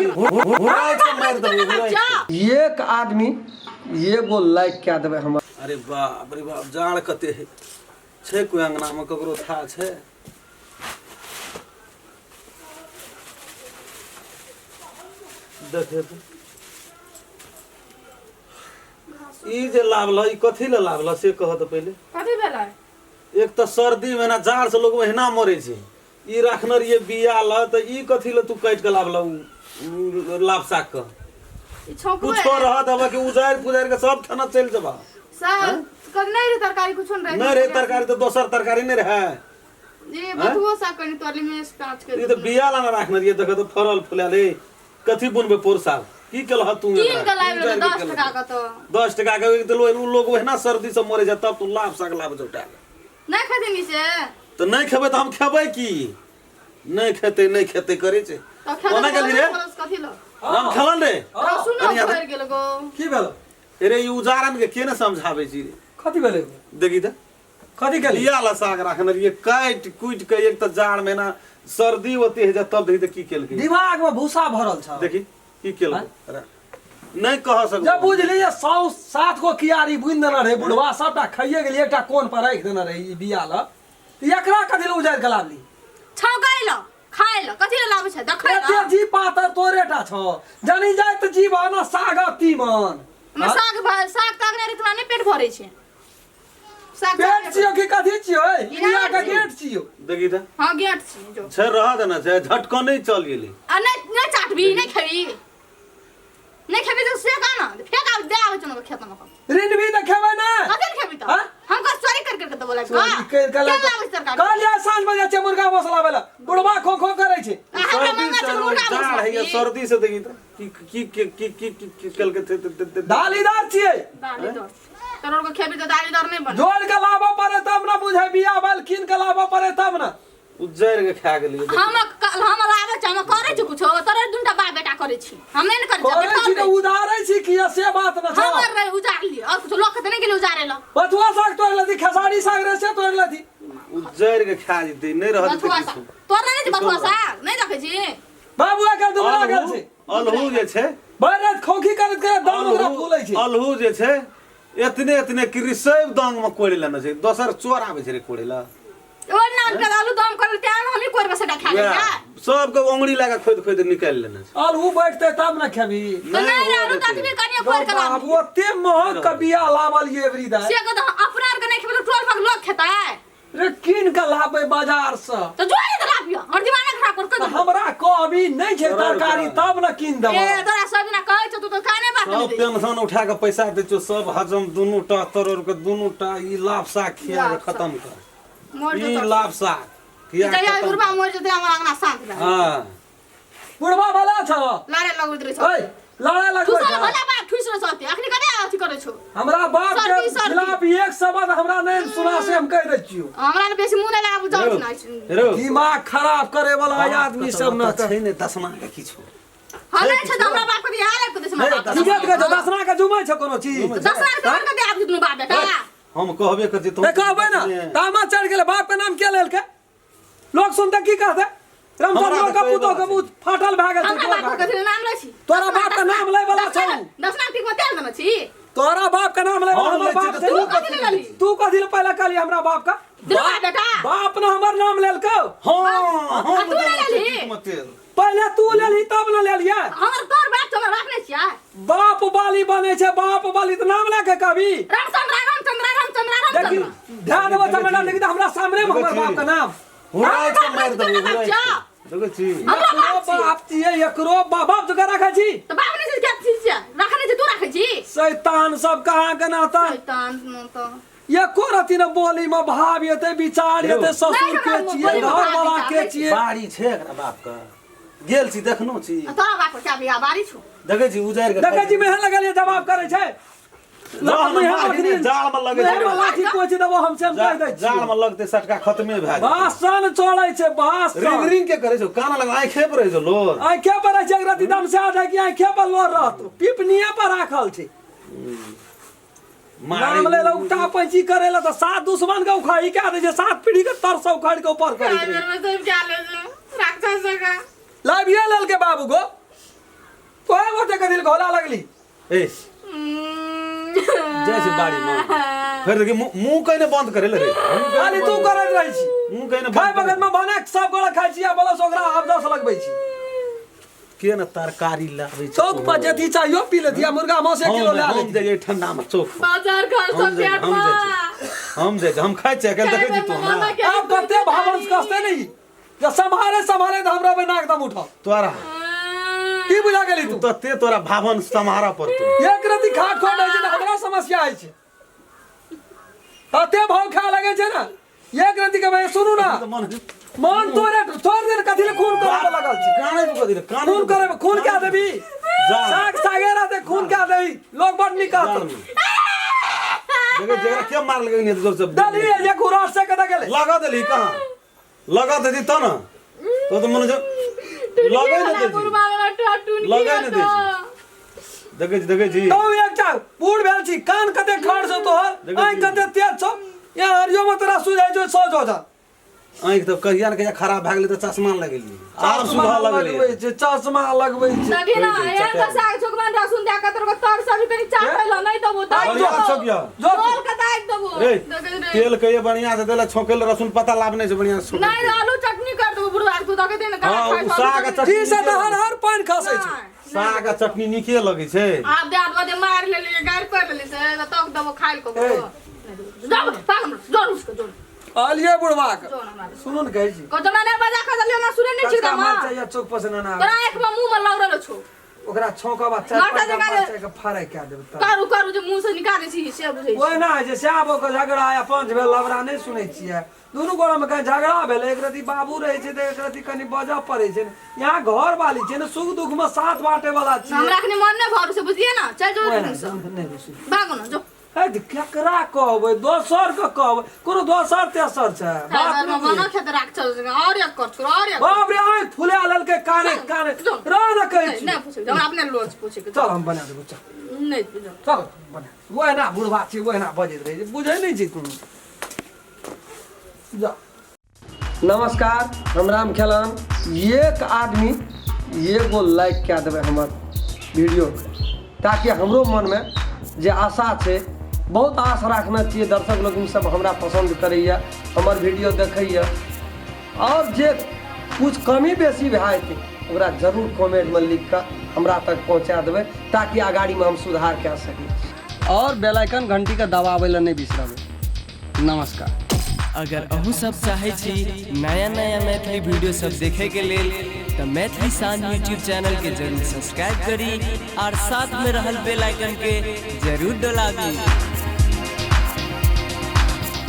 हुराइ के मारि देबौ हुराइ के। एक आदमी एगो लाइक कए देबै हमर। अरे बाप रे बाप, जाड़ कते है छै, कोई अंगना में ककरो था छै। देखे तो ई जे लावल, ई कथी ले लावल से कह तऽ पहिले। कथी भेलै? एक तऽ सर्दी में ना जाड़ से लोग ओहिना मरे छै, ई राखने रहिए बिया ल, तऽ ई कथी ले तू काटि के लावल उ लाभ साग के? ई छौंकबै। कुछो रह देबा कि उजारि पुजारि के सब ठाना चलि जेबा। साग कल नहीं रहे तरकारी, कुछो नहीं रहे। नहि रहे तरकारी तऽ दोसर तरकारी नहि रहै? ये बथुओ साग कनी तोरली में काट के। ई तऽ बिया लाना राखने रहिए, देख तऽ फरल फुलायल हे। कथी बुनबे पोर साल? की केलह तू तीन एकरा? के लाइब की लेबै उजारि के 10 केलह? टका के तो। 10 टका के एक तऽ लोग उ लोग ओहिना सर्दी से मरे छै, तब तू लाभ साग लाभ जौटा के। नहीं खेथिन ई से? तऽ नहि खेबै तऽ हम खेबै की? नहि खेतै नहि खेतै करै छै। तो खेतै। कोना गेलही रे? कथी लो? राम खेलन रे। रसुन कनी आदर- भरि गेल गो। की भेल? रे, ई उजारन के के ने समझाबै छी रे? कथी भेलै? देखी तऽ। कथी केली? बिया ला साग राखने रहिए, काटि कुटि के, एक तऽ जाड़ महीना सर्दी ओते है, तब देखी तऽ की केलकै। दिमाग में भूसा भरल छ। देखी की केलकै, नहि कह सकबो। जब बुझली जे 107 गो कियारी बुनि देने रहे बुढ़वा, सबटा खाइए गेली, एकटा कोन पर राखि देने रहे ई बिया ल, एकरा कथी लए उजाड़ि के लाबली? छौंकै ल, खाय ल, कथी ल लाबै छै देखै ल। एते जी पातर तोरे टा छौ, जनी जाय तऽ जीव ना साग तीमन। हमरा साग साग ताग नहि रहे नहि पेट भरै छै साग। पेट छियौ कि कथी छियौ? इंडिया के छियौ। गेट छियौ। देखी तऽ। हाँ, गेट छी जो। छै, रह देना छै, झटकन नहि चल गेलै। आ नहि नहि चाटबी, नहि खेबी, नहि खेबी तऽ फेक आना, फेक आब दे आबै छौ खेत में। ऋण भी तऽ खेबै ना। कथी ने खेबी तऽ? हाँ? हम कर चोरी कर कर के देबो लाइक। चोरी करि के के लाबै छै तरकारी? कहलियै साँझ बजे छै मुर्गा मसला वाला, बुढ़वा खो खो करै छै। आ हमरा सर्दी मंगा से छै मुर्गा जाड़ मसला। है सर्दी से। देखी तऽ की की की की की की की केलकै ते दालीदार छियै। दाली दर तोर के खेबी तऽ दाली दर नहि बने। जोड़ के लाबऽ पड़े तब ने बुझे, बिया बाल कीन के लाबऽ पड़े तब ने। उजर के खा गेलियै। हम हम लाबै छी, हम करै छी कुछो? तोरे दुनटा बाप बेटा करै छी, हम नहि ने करै छी। करै छी तऽ उधारै छी कि से बात न छौ। हमर रहे उजार लिअ, और कुछो लोक तऽ नहि गेलै उजारे ल। बथुआ साग तोड़ि लेती, खेसारी साग रहे से तोड़ि लेती। उजर के खा जेतै, नहि रह देतै। बथुआ किछु साग तोर नहि छै? बथुआ साग नहि देखै छी? बाबू आइ काल्हि दुबरा गेल छै। अलहू जे छै भरि राति खोखी करैत करैत दम ओकरा फूलै छै। अलहू जे छै एतने एतने कृषि दांग में कोड़ि लेने छै, दोसर चोर आबै छै रे कोड़े ला। ओ नाम के आलू दम करल तें हमही कोर के सेटा खा वएह, लेलियै। सबके अंगुरी लगा खोदि खोदि निकालि लेने छै। आलू बैठते तब ने खेबी। तऽ नहि रे, आलू ततबी कनिये कोर के लाबी। बाबू ओते महग के बिया लाबल ये एवरी दाइ। से के तऽ अपना आर के नहि खेबै तऽ टोल पर लोग खेतै? रे, कीन के लाबे बाजार से। तऽ जोड़ि के लाबियो, हमर दिमाग खराब कर के। हमरा कहबी नहि छै तरकारी तब ने कीन देबो। ए, तोरा सब दिना कहै छौ, तू तऽ काने बात नहि सब दै। पेंशन उठा के पैसा दै छौ, सब हजम। दुनू टा तरोड़ के दुनू टा ई लाभ साग खिया के लाभ साग। खत्म कर। मर ई जेतौ। लाभ साग खिया के जहिया खत्म बुढ़बा कर। मर जेतै, हमर अंगना शांत रहै। हाँ। बुढ़वा भला छौ। लड़े लगबैत रहै छौ। ओइ लड़ाई लगबै ठुसल छौ। भला बाप ठुस रहै छौ, अखनी कते अथी करै छौ। हमरा बाप के सर्दी, सर्दी। खिलाफ एक शब्द हमरा नहि सुना से हम कहि दै छियौ। हमरा ने बेसी मुँह नहि लगाबू, जाउ सुनाइ। रो दिमाग खराब करे वाला आदमी सब न छै ने दसमा के किछु। हम नहि छै तऽ हमरा बाप के बिहार आबि के दै छै हमरा बाप के। इज्जत के छौ, दसना के जुमै छौ कोनो चीज? दसना के तोहर के दे आबि दुनू बाप बेटा। हम कहबे कर छी। तऽ कहबै ने, तामा चढ़ि गेलै, बाप के नाम के लेलकै? लोक सुनते की कहते? हमरा रामचंद्र तऽ के कहै पुतोह के वाला मुँह फाटल भए गेल छै, हमरा तोहर बाप भए के गेल। कथी नाम लै छी? तोरा बाप के नाम लै वाला छौ। दसना टिक में तेल देने छी। तोरा बाप के नाम ले हम हमर लै छी बाप तऽ छै। तू कथी ले लेली? तू कथी ले पहिले कहली हमरा बाप का? दुनू बाप बेटा। बाप ने हमर नाम लेलकौ। हाँ, हम आ तू नहि देने लेलही? छियै टीक में तेल। पहिले तू लेलही तब ने लेलियै। हमर तोर बाप छौ, हमर बाप नहि छियै? बाप बाली बनै छै, बाप बाली तऽ नाम लए के कहबी। रामचंद्र रामचंद्र रामचंद्र देखी रामचंद्र। ध्यान देबो चमेटा, लेकिन हमरा सामने में हमर बाप के नाम हुराइ के मारि देबौ हमरा हुराइ बाप के। देखै छी? हमरा एकरो बाप छी। बाप छियै, एकरो बाप। बाप जकाँ राखै छी। तऽ बाप नहि छै, क्या चीज छियै? राखने छै, तू राखै छी। शैतान सब कहाँ के नाता। शैतान तऽ एको रति ने बोली में भाव एते, विचार एते, ससुर नहि, के हमरा छियै, बोली में घर भाव वाला विचार के नहि। छियै। बाड़ी छै एकरा बाप के, गेल छी, देखनो छी। आ तोरा बाप के क्या बिघा बाड़ी छौ? देखै छी उजारि के। देखै छी, मेहन लगलियै जवाब करै छै। जाल में मारि, जाल में लगै छै। लाठी कोचि देबो हम से हम कहि दै जाल छियौ। में लगतै सटका खत्मे भए जेतै। भाषण चलै छै भाषण। रिंग रिंग के करै छौ, कान लग आँखे पर रहै छौ लोर। आँखे पर रहै छै, एक रति दम से आ जाय कि आँखे पर लोर रहत, पिपनिये पर राखल छै। मारे नाम ले उठा पैंची करे ला तऽ सात दुश्मन के उखाड़ी के दै छै, सात पीढ़ी के तर से उखाड़ के ऊपर करी दै। राक्षस जकाँ। लाबिये लेलकै बाबू गो। तोहे ओते कथी लए घोला लगली ए जाइ छै बाड़ी में फेर देखी मुंह कहीं बंद करे ले रे खाली तू करैत रहै छी मुंह कहीं खाय बगत में बना के सब गोला खाइ छी आ बलस ओकरा आब दस लगबै छी के ने तरकारी लाबै छै चौक पर जेती चाहियो पी लेती आ मुर्गा मांस एक किलो हम लए हम लेती जाइए ठंडा में चौक पर। बाजार घर हम सब जाइ पेट हम जाइ में छी हम जाइ छी हम खाइ छियै अकेले देखै छी तू हमरा आब कते भावंश कसते नहीं जे सम्हारे सम्हारे तऽ हमरा पे नाक दम उठल तोरा की बुझा गेली तू तू तते तोरा भावन सम्हारा पड़तौ एक रति खाट खोट होइ छै तऽ हमरा समस्या होइ छै तते भाव खाय लगै छै ने एक रति के भाई सुनू ना तऽ मन मन तोरे तोड़ देन कथी ले खून करे लगल छै काने तू कथी रे काने खून करे खून क्या देबी जा। साग सागे रहते खून क्या देबी लोग बड़ निक कहत देखे जेकरा के मार लगे नहीं जोर से दली एक उराट से कदा गेले लगा देली कहाँ लगा देती त न तो तो मन जो लगे न देती लगे न देती देखे छी देखे छी तो एकटा बूढ़ भेल छी कान कते खड़ छौ तोहर देखै आँखि छी। कते तेज छौ यहाँ हरियो में तोरा सुझाइ छौ सौ जा आँखि तऽ कहिया ने कहिया खराब भए गेलै तऽ चश्मा लगेलियै आब सुबह लगलै लगबै छै चश्मा लगबै छै तभी ना कोई एहन चटाई। के साग छोकबा रसुन दए के तोर तर सब्जी कनी चाट ल नहीं देबो दाइ बढ़िया छौक यऽ। जो बोल के दाइ देबो रे देखै रे। तेल के ये बढ़िया से देला छौंके ले रसुन पत्ता लाभ नहीं से बढ़िया से छौंके नहीं आलू चटनी कर देबो बुढ़वा के तू दके दे ने हाँ, खाइ उ साग आ चटनी की से तऽ हर हर पानि खसै छै साग आ चटनी नीके लगै छै आब दे आब दे मार लेली गारि पड़ लेली से तक देबो खाइ को ए। जाओ पागल जोर उसको जोर कहलियै बुढ़वा के जोर हमरा सुनू ने कहै छी को जमा ने बजा के देलियो ना सुने नहीं छी कचका मा मरचाइ या चौक पर से ना तोरा एक में मुंह में लौरल छो ओकरा छौंकब आ चारि मरचाइ पाँच टा जका मरचाइ के फ्राई कए देबै तब करू करू जे मुंह से निकालै छी से बुझै छी ओहिना होइ छै श्यामो के झगड़ा या पाँच भेल लबड़ा नहि सुनै छियै दुनू गोरा में कहीं झगड़ा भेलै एक रति बाबू रहै छै तऽ एक रति कनि बजऽ पड़ै छै ने यहाँ घर वाली छै ने सुख दुख में साथ बांटे वाला छियै हमरा अखनी मन नहि भरू से बुझलियै ना चल जो ओहिना, से नहि रुसू। भागो ना जो हे तऽ केकरा कहबै दोसर के कहबै कोनो दोसर तेसर छै बात नहि बुझै। मनो खेत राख चल और एक कर छोड़ और एक बाप रे आँखि फुला लेलकै काने काने जो। रह ने कहै नहीं छी नहीं पूछे हमरा अपने लोच पूछे के चल हम बना देबो चल नहीं पूछो चल बना ओहिना बुढ़बा छै ओहिना बजैत रहै छै बुझै नहि छै कोनो जा नमस्कार हम राम खेलन एक आदमी एगो लाइक कए देबै हमर वीडियोके ताकि हमरो मनमे जे आशा छै बहुत आश राखने छियै दर्शक लोकनि सब हमरा पसन्द करैए हमर वीडियो देखैए आओर जे कुछ कमी बेसी भए जेतै ओकरा जरूर कमेंटमे लिख कऽ हमरा तक पहुँचा देबै ताकि अगाड़ीमे हम सुधार कए सकी आओर बेल आइकन घंटीके दबाबै लए नहि बिसरबै नमस्कार। अगर अहूँ सब चाहै छी नया नया मैथिली वीडियो सब देखे के लेल तऽ मैथिली शान यूट्यूब चैनल के जरूर सब्सक्राइब करी और साथ में रहल बेल आइकन के जरूर डोलाबी।